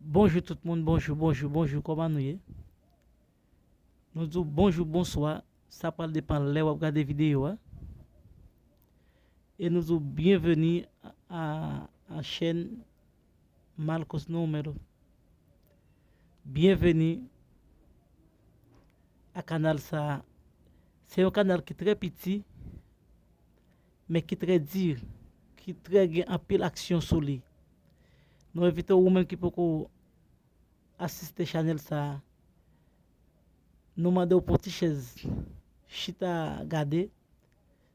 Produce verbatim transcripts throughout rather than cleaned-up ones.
Bonjou tout moun, bonjou, bonjou, bonjou, kòman nou ye? Nou di w bonjou, bonswa, sa pral depann lè w ap gade videyo a. E nou di w byenveni a, a, a chèn Marcos Numero. Byenveni a kanal sa a. Se yon kanal ki trè piti, men ki trè di, ki trè gen anpil aksyon sou li. Nou envite w, ou menm ki poko asiste chanèl sa a, nou mande w pran ti chèz, chita gade,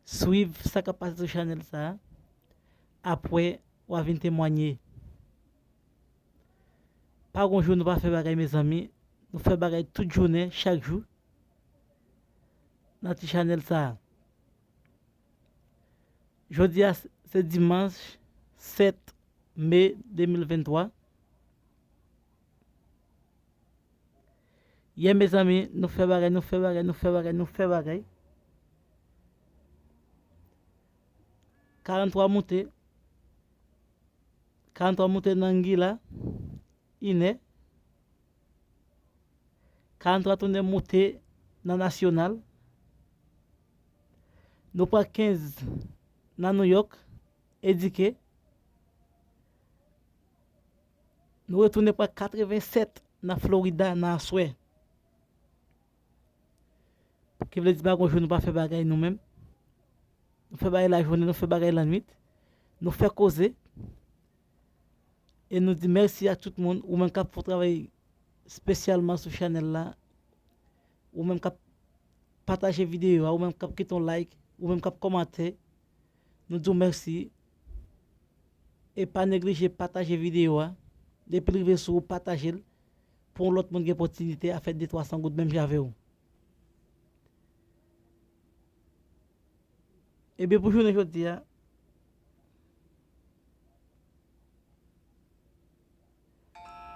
swiv sa k ap pase sou chanèl sa a. Apre, w a vin temwanye. Pa gon jou nou pa fè bagay, mezanmi. Nou fè bagay tout jounen, chak jou, nan ti chanèl sa a. Jodi a, se dimanch sèt me de mil venntwa. Yè, mezanmi, nou fè bagay, nou fè bagay, nou fè bagay, nou fè bagay. Karanntwa moute. Karanntwa moute nan Anguilla, inè. Karanntwa tounen moute nan Nasyonal. Nou pran kenz nan Nouyòk, edike. Nou retounen pran katrevennsèt nan Florida nan aswè. Ki vle di pa gon jou nou pa fè bagay nou menm. Nou fè bagay lajounen, nou fè bagay lannwit. Nou fè koze. E nou di mèsi a tout moun, ou menm k ap fè yon travay espesyalman sou chanèl la, ou menm k ap pataje videyo a, ou menm k ap kite yon like, ou menm k ap kòmante, nou di w mèsi. E pa neglije pataje videyo a. Depi l rive sou ou, pataje l pou yon lòt moun gen opòtinite a fè de twa san goud menm jan avè w. Ebyen, pou jounen jodi a,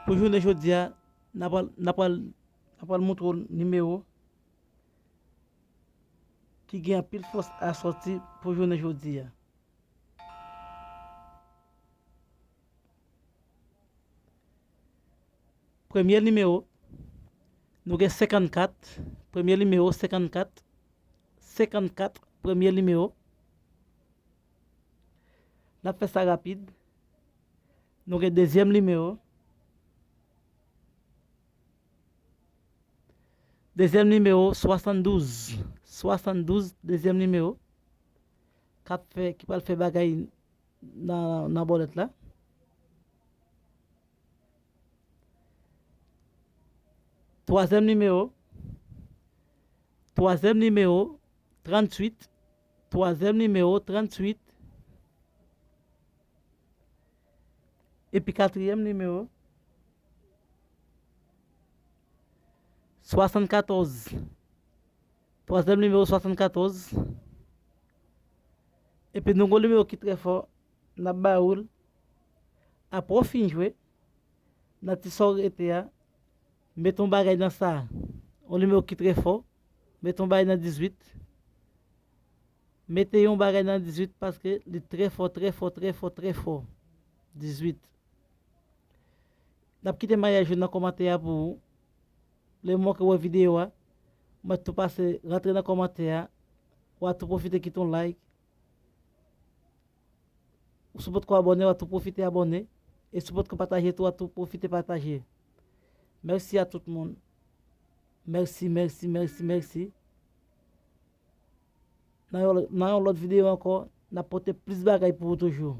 pou jounen jodi a, n a pral, n a pral, n a pral montre w nimewo ki gen anpil fòs a sòti pou jounen jodi a. Premye nimewo, nou gen senkannkat, premye nimewo, senkannkat, senkannkat, premye nimewo. N ap fè sa rapid. Nou gen dezyèm nimewo. Dezyèm nimewo, swasanndouz. Swasanndouz, dezyèm nimewo. K ap fè, ki pral fè bagay nan, nan bòlèt la. Twazyèm nimewo. Twazyèm nimewo, tranntuit. Twazyèm nimewo, tranntuit. Epi katriyèm nimewo, swasannkatòz. Twazyèm nimewo, swasannkatòz. Epi nou gon nimewo ki trè fò, n ap ba ou l. Apre w fin jwe, nan ti sa w rete a, mete yon bagay nan sa. Yon nimewo ki trè fò, mete yon bagay nan dizuit. Mete yon bagay nan dizuit paske li trè fò, trè fò, trè fò, trè fò. Dizuit. N ap kite maryaj yo nan kòmantè a pou ou. Lè w manke wè videyo a, mwen tou pase rantre nan kòmantè a, w a tou pwofite kite yon like. Ou si w potko abòne, w a tou pwofite abòne. E si w potko pataje tou, w a tou pwofite pataje. Mèsi a tout moun. Mèsi, mèsi, mèsi, mèsi. Nan yon, nan yon lòt videyo ankò, n ap pote plis bagay pou ou toujou.